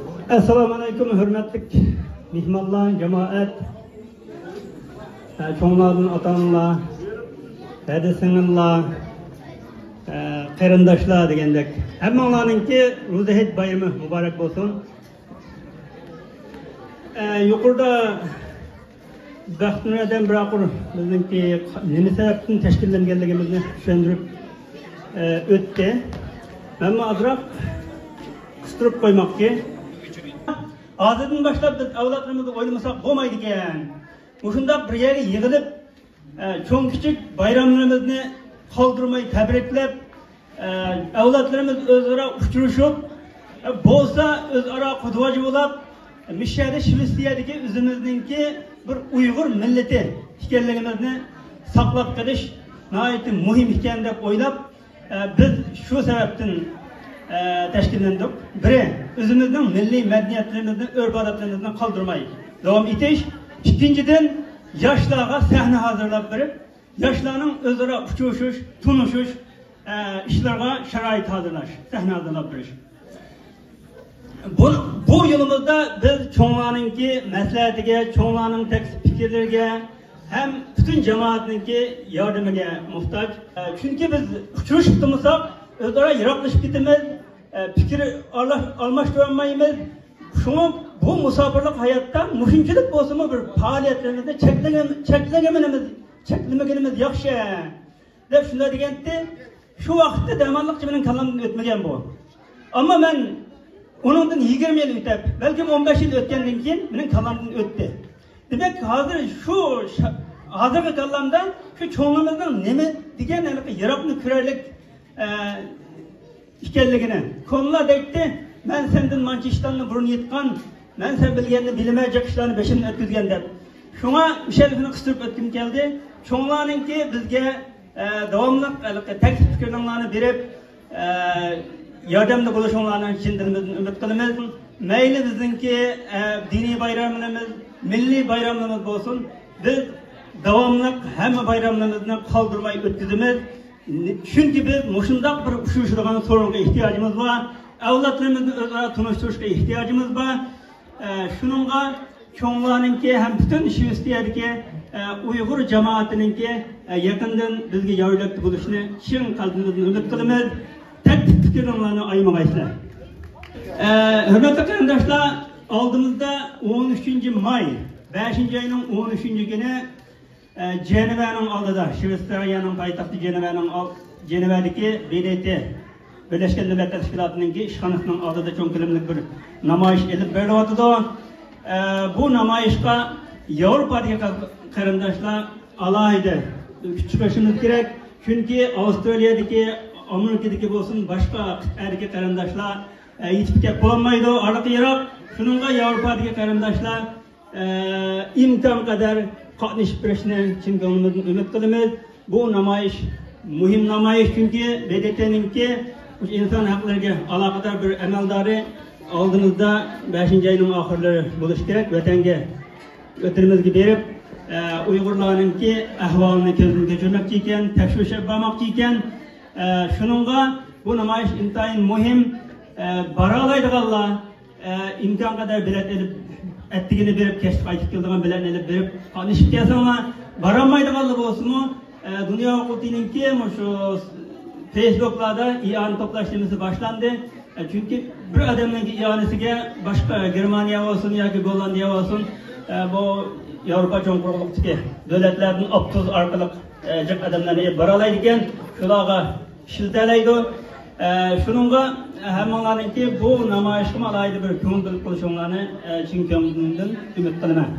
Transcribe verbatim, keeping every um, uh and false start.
ئەسسالامۇ ئەلەيكۇم، ھۆرمەتلىك مېھمانلار، جامائەت، ئە، چوڭلاردىن ئاتا-ئانىلار، ھەدە سىڭىللار، ئە، قېرىنداشلار دېگەندەك. ھەممىڭلارنىڭكى روزا ھېيت بايرىمى مۇبارەك بولسۇن. ئە، يۇقىرىدا بەختىيار ئادەم بىر قۇر بىزنىڭكى نېمە سەۋەبتىن تەشكىللەنگەنلىكىمىزنى چۈشەندۈرۈپ، ئە، ئۆتتى. مەنمۇ ئازراق قىستۇرۇپ قويماقچى. ھازىردىن باشلاپ بىز ئەۋلادلىرىمىزنى ئويلىمىساق بولمايدىكەن. مۇشۇنداق بىر يەرگە يىغىلىپ، ئە، چوڭ-كىچىك بايراملىرىمىزنى قالدۇرماي تەبرىكلەپ، ئە، ئەۋلادلىرىمىز ئۆزئارا ئۇچرىشىپ، ئە، بولسا ئۆزئارا قۇدۋاجى بولاپ، مىشەدە شىۋېتسىيەدىكى ئۆزىمىزنىڭكى بىر ئۇيغۇر مىللىتى ئىكەنلىكىمىزنى ساقلاپ قېلىش ناھايىتى مۇھىم ئىكەن دەپ ئويلاپ، ئە، بىز شۇ سەۋەبتىن، ئە، تەشكىللەندۇق. بىرى، ئۆزىمىزنىڭ مىللىي مەدەنىيەتلىرىمىزنى، ئۆرپ-ئادەتلىرىمىزنى قالدۇرماي داۋام ئېتىش. ئىككىنچىدىن، ياشلارغا سەھنە ھازىرلاپ بېرىپ، ياشلارنىڭ ئۆزئارا ئۇچرىشىش، تونۇشۇش، ئە، ئىشلىرىغا شارائىت ھازىرلاش، سەھنە ھازىرلاپ بېرىش. بۇ، بۇ يولىمىزدا بىز چوڭلارنىڭكى مەسلىھەتىگە، چوڭلارنىڭ تەكلىپ پىكىرلىرىگە ھەم پۈتۈن جامائەتنىڭكى ياردىمىگە موھتاج. ئە، چۈنكى بىز ئۇچرىشىپ تۇرمىساق، ئۆزئارا يىراقلىشىپ كېتىمىز، ئە، پىكىر ئارىلاش-، ئالماشتۇرالمايمىز. شۇڭا بۇ مۇساپىرلىق ھاياتتا مۇشۇنچىلىك بولسىمۇ بىر پائالىيەتلىرىمىزنى چەكلىگەن-، چەكلىگەنمىز-، چەكلىمىگىنىمىز ياخشى. دەپ شۇنداق دېگەنتى. شۇ ۋاقىتتا دەماللىقچە مېنىڭ كاللامدىن ئۆتمىگەن بۇ. ئەمما مەن ئۇنىڭدىن يىگىرمە يىل ئۆتۈپ، بەلكىم ئون بەش يىل ئۆتكەندىن كېيىن مېنىڭ كاللامدىن ئۆتتى. دېمەك، ھازىر شۇ شا-، ھازىرقى كاللامدا شۇ چوڭىمىزنىڭ نېمە دېگەن ھېلىقى يىراقنى كۆرەرلىك، ئە، ئىكەنلىكىنى. كونىلار دەيتتى، «مەن سەندىن مانچە ئىشلارنى بۇرۇن ئېيتقان، مەن سەن بىلگەننى بىلىمەن جىق ئىشلارنى بېشىمدىن ئۆتكۈزگەن» دەپ. شۇڭا مۇشۇ گېپىمنى قىستۇرۇپ ئۆتكۈم كەلدى. چوڭلارنىڭكى بىزگە، ئە، داۋاملىق ھېلىقى تەكلىپ پىكىرلىرىڭلارنى بېرىپ، ئە، ياردەمدە بولۇشۇڭلارنى چىن دىلىمىزدىن ئۈمىد قىلىمىز. مەيلى بىزنىڭكى، ئە، دىنىي بايراملىرىمىز، مىللىي بايراملىرىمىز بولسۇن، بىز داۋاملىق ھەممە بايراملىرىمىزنى قالدۇرماي ئۆتكۈزىمىز. چۈنكى بىز مۇشۇنداق بىر ئۇچرىشىدىغان سورۇنغا ئېھتىياجىمىز بار. ئەۋلادلىرىمىزنى ئۆزئارا تونۇشتۇرۇشقا ئېھتىياجىمىز بار. ئە، شۇنىڭغا چوڭلارنىڭكى ھەم پۈتۈن شىۋېتسىيەدىكى، ئە، ئۇيغۇر جامائىتىنىڭكى، ئە، يېقىندىن بىزگە ياردەمدە بولۇشىنى چىن قەلبىمىزدىن ئۈمىد قىلىمىز. تەكلىپ پىكىرلىرىڭلارنى ئايىمىغايسىلەر. ئە، ھۆرمەتلىك قېرىنداشلار، ئالدىمىزدا ئون ئۈچىنچى ماي، بەشىنچى ئاينىڭ ئون ئۈچىنچى كۈنى ئە، جېنېۋەنىڭ ئالدىدا، شۋېتسارىيەنىڭ پايتەختى جېنېۋەنىڭ ئال-، جېنېۋەدىكى ب د ت، بىرلەشكەن دۆلەتلەر تەشكىلاتىنىڭكى ئىشخانىسىنىڭ ئالدىدا چوڭ كۆلەملىك بىر نامايىش ئېلىپ بېرىلىۋاتىدۇ. ئە، بۇ نامايىشقا ياۋروپادىكى قا-، قېرىنداشلار ئالاھىدە كۈچ چىقىرىشىمىز كېرەك. چۈنكى ئاۋسترالىيەدىكى، ئامېرىكىدىكى بولسۇن، باشقا قىتئەدىكى قېرىنداشلار، ئە، يېتىپ كەپ بولالمايدۇ، ئارىلىقى يىراق. شۇنىڭغا ياۋروپادىكى قېرىنداشلار ئە، ئىمكانقەدەر قاتنىشىپ بېرىشىنى چىن كۆڭلىمىزدىن ئۈمىد قىلىمىز. بۇ نامايىش مۇھىم نامايىش، چۈنكى ب د ت نىڭكى ئىنسان ھەقلىرىگە ئالاقىدار بىر ئەمەلدارى ئالدىمىزدا بەشىنچى ئاينىڭ ئاخىرلىرى بولۇشى كېرەك، ۋەتەنگە، ۋەتىنىمىزگە بېرىپ، ئە، ئۇيغۇرلارنىڭكى ئەھۋالىنى كۆزدىن كەچۈرمەكچى ئىكەن، تەكشۈرۈش ئېلىپ بارماقچى ئىكەن. ئە، شۇنىڭغا بۇ نامايىش ئىنتايىن مۇھىم. ئە، بارالايدىغانلار، ئە، ئىمكانقەدەر بېلەت ئېلىپ، ئەتىگىنى بېرىپ، كەچتە قايتىپ كېلىدىغان بېلەتنى ئېلىپ بېرىپ، قاتنىشىپ كەلسەڭلار. بارالمايدىغانلار بولسىمۇ، ئە، دۇنيا ھوقۇقىنىڭكى مۇشۇ فېيسبۇكلاردا ئىئانە توپلاش نېمىسى باشلاندى. ئە، چۈنكى بىر ئادەمنىڭكى ئىئانىسىگە باشقا گېرمانىيە بولسۇن ياكى گوللاندىيە بولسۇن، ئە، بۇ ياۋروپا چوڭ قۇرۇقلۇقتىكى دۆلەتلەردىن ئاپتوبۇس ئارقىلىق، ئە، جىق ئادەملەرنى ئېلىپ بارالايدىكەن. شۇلارغا ئىشلىتەلەيدۇ. ئە، شۇنىڭغا ھەممىڭلارنىڭكى بۇ نامايىشقىمۇ ئالاھىدە بىر كۆڭۈل بۆلۈپ قويۇشۇڭلارنى، ئە، چىن كۆڭلۈمدىن ئۈمىد قىلىمەن.